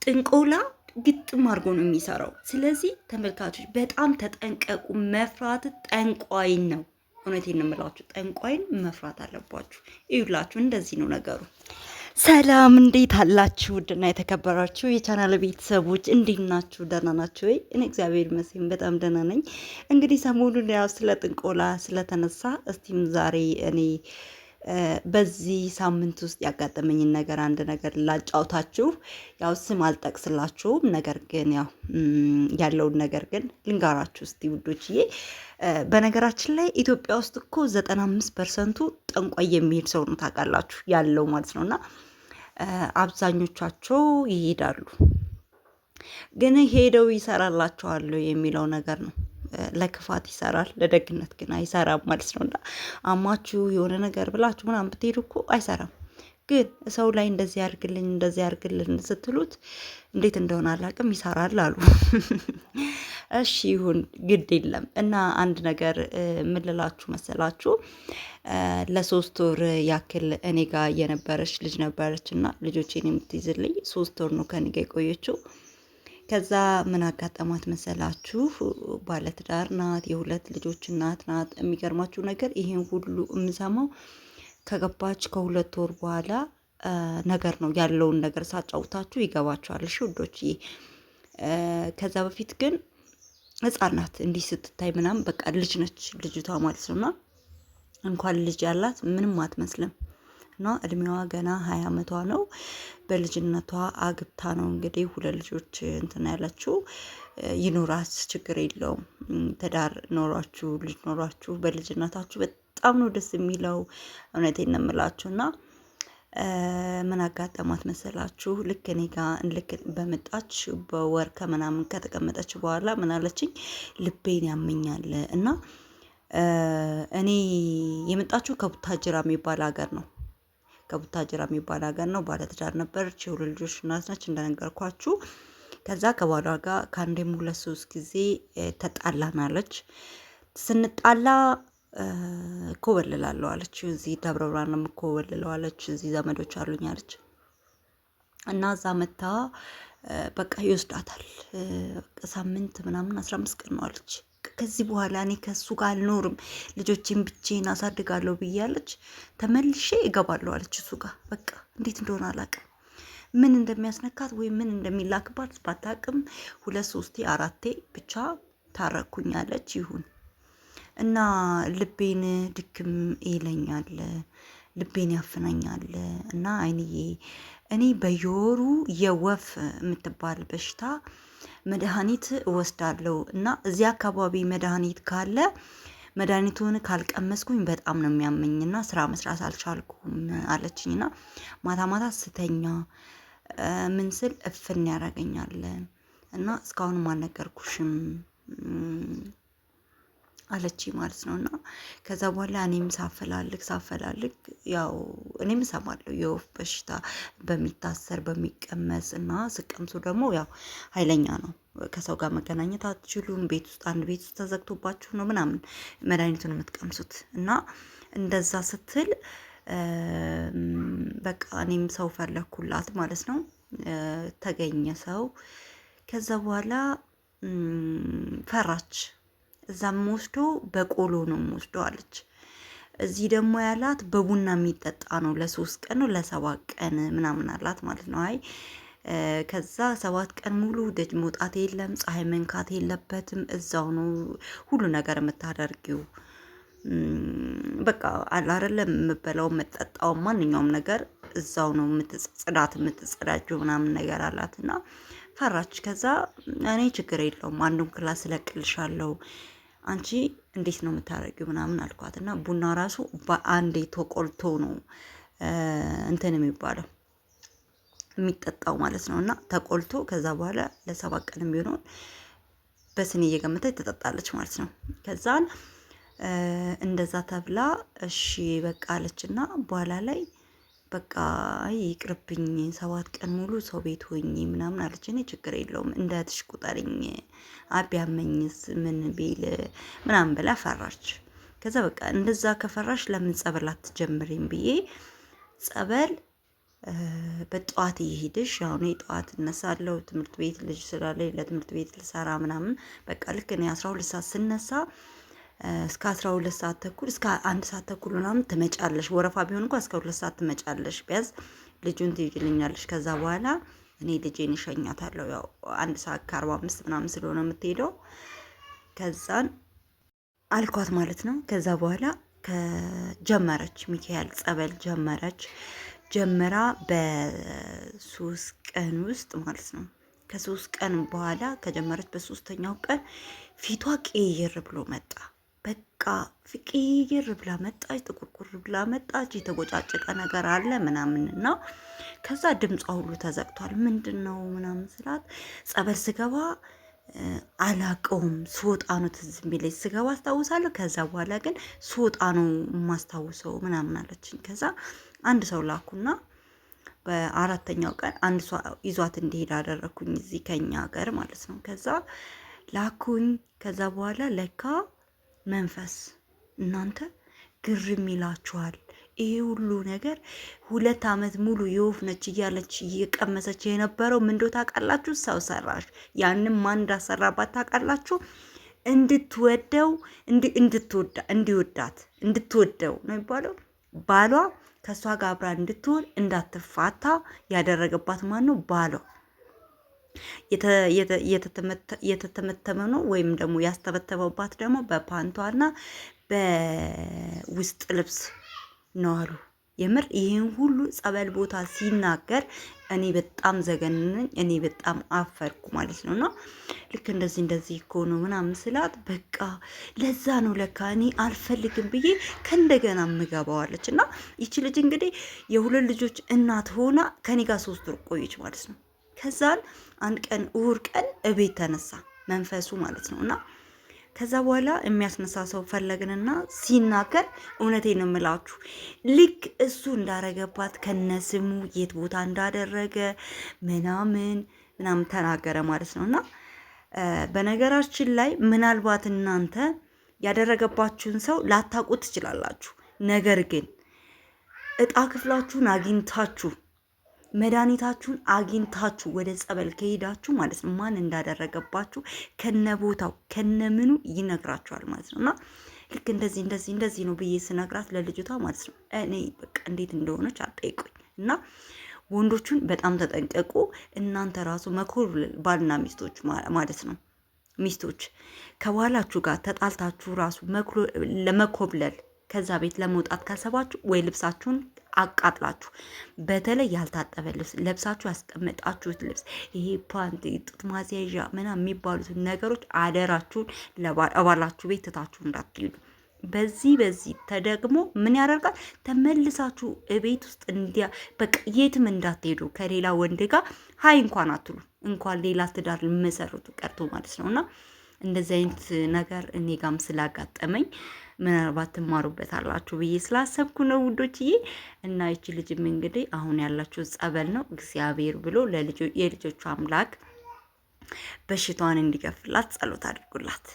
ጥንቆላ ግጥም አድርጎ ነው የሚሰራው። ስለዚህ ተመልካቾች በጣም ተጠንቀቁ። መፍራት ጠንቋይን ነው። እውነቴን ነው የምላችሁ፣ ጠንቋይን መፍራት አለባችሁ። ይዩላችሁ፣ እንደዚህ ነው ነገሩ። ሰላም እንዴት አላችሁ? ውድና የተከበራችሁ የቻናል ቤተሰቦች እንዴት ናችሁ? ደህና ናችሁ ወይ? እኔ እግዚአብሔር ይመስገን በጣም ደህና ነኝ። እንግዲህ ሰሞኑን ያው ስለ ጥንቆላ ስለተነሳ እስቲም ዛሬ እኔ በዚህ ሳምንት ውስጥ ያጋጠመኝን ነገር አንድ ነገር ላጫውታችሁ። ያው ስም አልጠቅስላችሁም፣ ነገር ግን ያው ያለውን ነገር ግን ልንጋራችሁ እስቲ ውዶችዬ። በነገራችን ላይ ኢትዮጵያ ውስጥ እኮ 95% ጠንቋይ የሚሄድ ሰው ነው ታውቃላችሁ፣ ያለው ማለት ነው። እና አብዛኞቻቸው ይሄዳሉ፣ ግን ሄደው ይሰራላቸዋል የሚለው ነገር ነው። ለክፋት ይሰራል፣ ለደግነት ግን አይሰራም ማለት ነው። እና አማችሁ የሆነ ነገር ብላችሁ ምናምን ብትሄዱ እኮ አይሰራም። ግን ሰው ላይ እንደዚህ ያርግልኝ እንደዚህ ያርግልን ስትሉት እንዴት እንደሆነ አላውቅም ይሰራል አሉ። እሺ ይሁን ግድ የለም። እና አንድ ነገር ምን ልላችሁ መሰላችሁ፣ ለ3 ወር ያክል እኔ ጋር የነበረች ልጅ ነበረች እና ልጆቼን የምትይዝልኝ 3 ወር ነው ከኔ ጋር የቆየችው። ከዛ ምን አጋጠማት መሰላችሁ? ባለትዳር ናት፣ የሁለት ልጆች እናት ናት። የሚገርማችሁ ነገር ይሄን ሁሉ የምሰማው ከገባች ከ2 ወር በኋላ ነገር ነው። ያለውን ነገር ሳጫውታችሁ ይገባችኋል። እሺ ውዶችዬ። ከዛ በፊት ግን ሕፃን ናት፣ እንዲህ ስትታይ ምናምን በቃ ልጅ ነች ልጅቷ ማለት ነው። እና እንኳን ልጅ ያላት ምንም አትመስልም። እና እድሜዋ ገና 20 አመቷ ነው። በልጅነቷ አግብታ ነው እንግዲህ ሁለት ልጆች እንትን ያለችው። ይኑራት፣ ችግር የለውም። ትዳር ኖሯችሁ ልጅ ኖሯችሁ በልጅነታችሁ በጣም ነው ደስ የሚለው። እውነቴን ነው የምላችሁ። እና ምን አጋጠማት መሰላችሁ? ልክ እኔ ጋ ልክ በመጣች በወር ከምናምን ከተቀመጠች በኋላ ምን አለችኝ? ልቤን ያመኛል። እና እኔ የመጣችው ከቡታጅራ የሚባል ሀገር ነው። ከቡታጅራ የሚባል ሀገር ነው። ባለትዳር ነበረች፣ የሁለት ልጆች እናት ነች እንደነገርኳችሁ። ከዛ ከባሏ ጋር ከአንዴም ሁለት ሶስት ጊዜ ተጣላናለች። ስንጣላ እኮበልላለሁ አለች። እዚህ ደብረ ብርሃን ነው የምኮበልለው አለች። እዚህ ዘመዶች አሉኝ አለች። እና እዛ መታ በቃ ይወስዳታል። ሳምንት ምናምን 15 ቀን ነው አለች። ከዚህ በኋላ እኔ ከሱ ጋር አልኖርም፣ ልጆቼን ብቻዬን አሳድጋለሁ ብያለች። ተመልሼ እገባለሁ አለች እሱ ጋር። በቃ እንዴት እንደሆነ አላውቅም፣ ምን እንደሚያስነካት ወይም ምን እንደሚላክባት ባታውቅም ሁለት ሶስቴ አራቴ ብቻ ታረኩኝ አለች። ይሁን እና ልቤን ድክም ይለኛል፣ ልቤን ያፍነኛል። እና አይንዬ እኔ በየወሩ የወፍ የምትባል በሽታ መድኃኒት እወስዳለሁ እና እዚያ አካባቢ መድኃኒት ካለ መድኃኒቱን ካልቀመስኩኝ በጣም ነው የሚያመኝና ስራ መስራት አልቻልኩም አለችኝና ማታ ማታ ስተኛ ምን ስል እፍን ያደርገኛል እና እስካሁንም አልነገርኩሽም አለች ማለት ነው። እና ከዛ በኋላ እኔም ሳፈላልግ ሳፈላልግ ያው እኔም እሰማለሁ የወፍ በሽታ በሚታሰር በሚቀመስ እና ስቀምሱ ደግሞ ያው ኃይለኛ ነው። ከሰው ጋር መገናኘት አትችሉም። ቤት ውስጥ አንድ ቤት ውስጥ ተዘግቶባችሁ ነው ምናምን መድኃኒቱን የምትቀምሱት። እና እንደዛ ስትል በቃ እኔም ሰው ፈለግኩላት ማለት ነው። ተገኘ ሰው። ከዛ በኋላ ፈራች። እዛም ወስዶ በቆሎ ነው ወስዶ አለች። እዚህ ደግሞ ያላት በቡና የሚጠጣ ነው ለ3 ቀን ነው ለ7 ቀን ምናምን አላት ማለት ነው። አይ ከዛ 7 ቀን ሙሉ ደጅ መውጣት የለም፣ ፀሐይ መንካት የለበትም። እዛው ነው ሁሉ ነገር የምታደርጊው። በቃ አለ አይደለ የምበላው የምጠጣው ማንኛውም ነገር እዛው ነው ጽዳት የምትጸዳጀው ምናምን ነገር አላት እና ፈራች። ከዛ እኔ ችግር የለውም አንዱን class እለቅልሻለሁ አንቺ እንዴት ነው የምታደርጊው ምናምን አልኳት። እና ቡና ራሱ በአንዴ ተቆልቶ ነው እንትን የሚባለው የሚጠጣው ማለት ነው። እና ተቆልቶ ከዛ በኋላ ለ7 ቀን የሚሆነውን በስኒ እየገመተች ትጠጣለች ማለት ነው። ከዛን እንደዛ ተብላ እሺ በቃ አለችና በኋላ ላይ በቃ አይ ይቅርብኝ፣ 7 ቀን ሙሉ ሰው ቤት ሆኜ ምናምን አለች። እኔ ችግር የለውም እንደ እህትሽ ቁጠሪኝ፣ ቢያመኝስ ምን ቢል ምናምን ብላ ፈራች። ከዛ በቃ እንደዛ ከፈራሽ ለምን ጸበል አትጀምሪም ብዬ ጸበል በጠዋት እየሄድሽ፣ ያው እኔ ጠዋት እነሳለሁ ትምህርት ቤት ልጅ ስላለኝ ለትምህርት ቤት ልሰራ ምናምን፣ በቃ ልክ እኔ 12 ሰዓት ስነሳ እስከ 12 ሰዓት ተኩል፣ እስከ 1 ሰዓት ተኩል ምናምን ትመጫለሽ። ወረፋ ቢሆን እንኳ እስከ 2 ሰዓት ትመጫለሽ። ቢያንስ ልጁን ትይዥልኛለሽ። ከዛ በኋላ እኔ ልጄን እሸኛታለሁ። ያው 1 ሰዓት ከ45 ምናምን ስለሆነ የምትሄደው፣ ከዛን አልኳት ማለት ነው። ከዛ በኋላ ከጀመረች ሚካኤል ጸበል ጀመረች። ጀምራ በ3 ቀን ውስጥ ማለት ነው፣ ከ3 ቀን በኋላ ከጀመረች በሶስተኛው ቀን ፊቷ ቅይር ብሎ መጣ። በቃ ቅይር ብላ መጣች፣ ጥቁርቁር ብላ መጣች። የተቦጫጨቀ ነገር አለ ምናምን ነው። ከዛ ድምጿ ሁሉ ተዘግቷል። ምንድን ነው ምናምን ስላት ጸበል ስገባ አላቀውም፣ ስወጣ ነው ትዝ የሚለኝ። ስገባ አስታውሳለሁ። ከዛ በኋላ ግን ስወጣ ነው የማስታውሰው ምናምን አለችኝ። ከዛ አንድ ሰው ላኩና በአራተኛው ቀን አንድ ሰው ይዟት እንዲሄድ አደረግኩኝ፣ እዚህ ከኛ ሀገር ማለት ነው። ከዛ ላኩኝ። ከዛ በኋላ ለካ መንፈስ፣ እናንተ ግርም ይላችኋል። ይሄ ሁሉ ነገር 2 ዓመት ሙሉ የወፍ ነች እያለች እየቀመሰች የነበረው ምንዶ ታውቃላችሁ? ሰው ሰራሽ። ያንም ማን እንዳሰራባት ታውቃላችሁ? እንድትወደው እንድትወዳ እንዲወዳት እንድትወደው ነው የሚባለው፣ ባሏ ከእሷ ጋር አብራ እንድትሆን እንዳትፋታ ያደረገባት ማን ነው? ባሏ። የተተመተመ ነው ወይም ደግሞ ያስተበተበባት ደግሞ በፓንቷና በውስጥ ልብስ ነው አሉ። የምር ይህን ሁሉ ጸበል ቦታ ሲናገር እኔ በጣም ዘገነነኝ። እኔ በጣም አፈርኩ ማለት ነው። እና ልክ እንደዚህ እንደዚህ እኮ ነው ምናምን ስላት በቃ ለዛ ነው ለካ እኔ አልፈልግም ብዬ ከእንደገና ምገባዋለች። እና ይቺ ልጅ እንግዲህ የሁለት ልጆች እናት ሆና ከኔ ጋር 3 ወር ቆየች ማለት ነው። ከዛን አንድ ቀን እሑድ ቀን እቤት ተነሳ መንፈሱ ማለት ነው። እና ከዛ በኋላ የሚያስነሳ ሰው ፈለግንና ሲናገር እውነቴን ነው የምላችሁ፣ ልክ እሱ እንዳረገባት ከነስሙ የት ቦታ እንዳደረገ ምናምን ምናምን ተናገረ ማለት ነው። እና በነገራችን ላይ ምናልባት እናንተ ያደረገባችሁን ሰው ላታውቁት ትችላላችሁ። ነገር ግን እጣ ክፍላችሁን አግኝታችሁ መድኃኒታችሁን አግኝታችሁ ወደ ጸበል ከሄዳችሁ ማለት ነው ማን እንዳደረገባችሁ ከነቦታው ከነምኑ ይነግራችኋል ማለት ነው። እና ልክ እንደዚህ እንደዚህ እንደዚህ ነው ብዬ ስነግራት ለልጅቷ ማለት ነው እኔ በቃ እንዴት እንደሆነች አጠይቁኝ። እና ወንዶቹን በጣም ተጠንቀቁ። እናንተ ራሱ መኮር ባልና ሚስቶች ማለት ነው፣ ሚስቶች ከባላችሁ ጋር ተጣልታችሁ ራሱ ለመኮብለል ከዛ ቤት ለመውጣት ካሰባችሁ ወይ ልብሳችሁን አቃጥላችሁ፣ በተለይ ያልታጠበ ልብስ ለብሳችሁ ያስቀመጣችሁት ልብስ፣ ይሄ ፓንት፣ ጡት ማስያዣ ምናምን የሚባሉትን ነገሮች አደራችሁን ለባላችሁ ቤት ትታችሁ እንዳትሄዱ። በዚህ ተደግሞ ምን ያደርጋል? ተመልሳችሁ እቤት ውስጥ እንዲያ በቃ የትም እንዳትሄዱ፣ ከሌላ ወንድ ጋር hi እንኳን አትሉ፣ እንኳን ሌላ ትዳር መሰረቱ ቀርቶ ማለት ነው። እና እንደዚህ አይነት ነገር እኔ ጋም ስላጋጠመኝ ምናልባት ትማሩበታላችሁ ብዬ ስላሰብኩ ነው ውዶችዬ። እና ይቺ ልጅም እንግዲህ አሁን ያላችሁ ጸበል ነው። እግዚአብሔር ብሎ የልጆቹ አምላክ በሽታዋን እንዲገፍላት ጸሎት አድርጉላት።